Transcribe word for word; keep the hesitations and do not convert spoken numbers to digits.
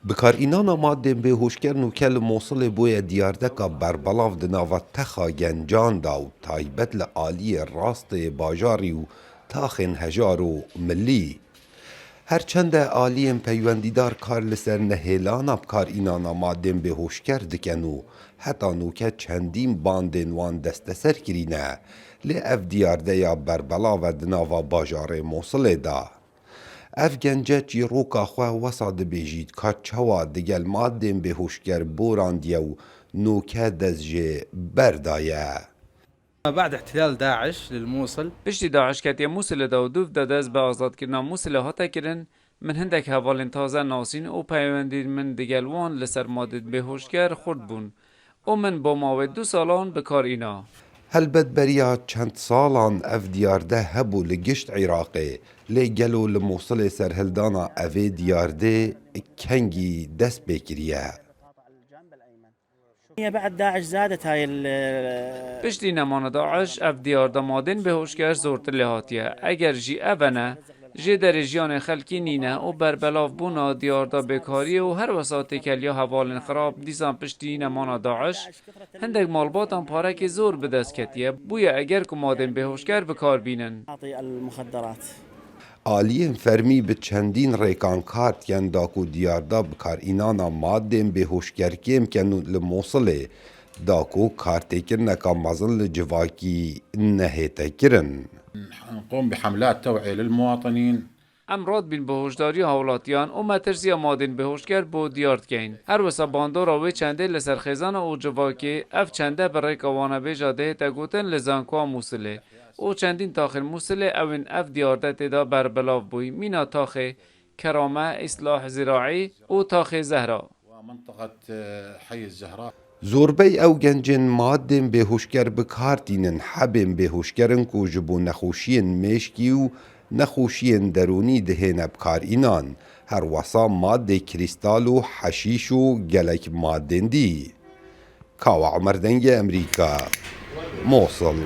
Bikarînana madên bêhoşker nûke li Mosilê bûye diyardeka berbelav di nava texa gencan de û taybet li aliyê rastê bajarî û taxên hejar û milî. Her çende aliyên peywendîdar kar li ser nehêlana bikarînana madên bêhoşker dikin û heta nûke çendîn bandên wan desteser kirîne, lê ev diyardeya berbelav e di nava bajarê Mosilê de. Ev gence çîroka xwe wesa dibêjît ka çawa digel madên bêhoşker borandiye û nûke dest jê berdaye. بعد احتلال داعش للموصل. Piştî DAIŞ ketiye Mûsilê de û dûv de dest bi azadkirina Mûsilê hate kirin, min hindek hevalên taze nasîn û peyewendiyên min digel wan li ser madên bêhoşker xurt bûn û min bo mawê du salan bi kar îna. Helbet beriya çend salan ev diyarde hebû li gişt Iraqê, lê gelo li Mûsilê serhildana evê diyardê kengî dest pê kiriye? هي بعد داعش زادت هاي ال- Piştî nemana DAIŞ ev diyarda madên bêhoşker zortir lê hatiye. Eger jî ev e ne, jê derê jiyanê xelkî nîne û berbelav bûna diyarda bêkariyê û her wesa têkeliya hevalên xirab dîsan piştî nemana DAIŞ hindek malbatan parekê zor bi dest ketiye. Bûye eger ku madên bêhoşker bi kar bînin. تعاطي المخدرات. Aliyên fermî bi çendîn rêkan kar dikin da ku diyarda bikarînana madên bêhoşker kêm ken û li Mosilê da ku kartêkirineka mezin li civakî nehête kirin. نقوم بحملات توعية للمواطنين. Em radibîn bi hoşdariya hawlatiyan û metirsiya madên bêhoşker bo diyar dikeyn. Her wisa bandora wê çendê li ser xêzana û civakê, ev çende bi rêka wanebêja dihête gotin li zankoa Mûsilê û çendîn taxên Mûsilê ew ên ev diyarde tê de berbelav bûy, mîna taxê Kerame, Îslah Zîraî û taxê Zehra. ومنطقة حي الزهراء. Zorbey ew gencên madên bêhoşker bi kar tînin, hebên bêhoşker in ku ji bo nexweşiyên mêşkî û nexweşiyên derûnî dihêne bi kar înan, her wesa madê krîstal û heşîş û gelek madên dî. Kawa Omer, Dengê Emerîka, Mosil.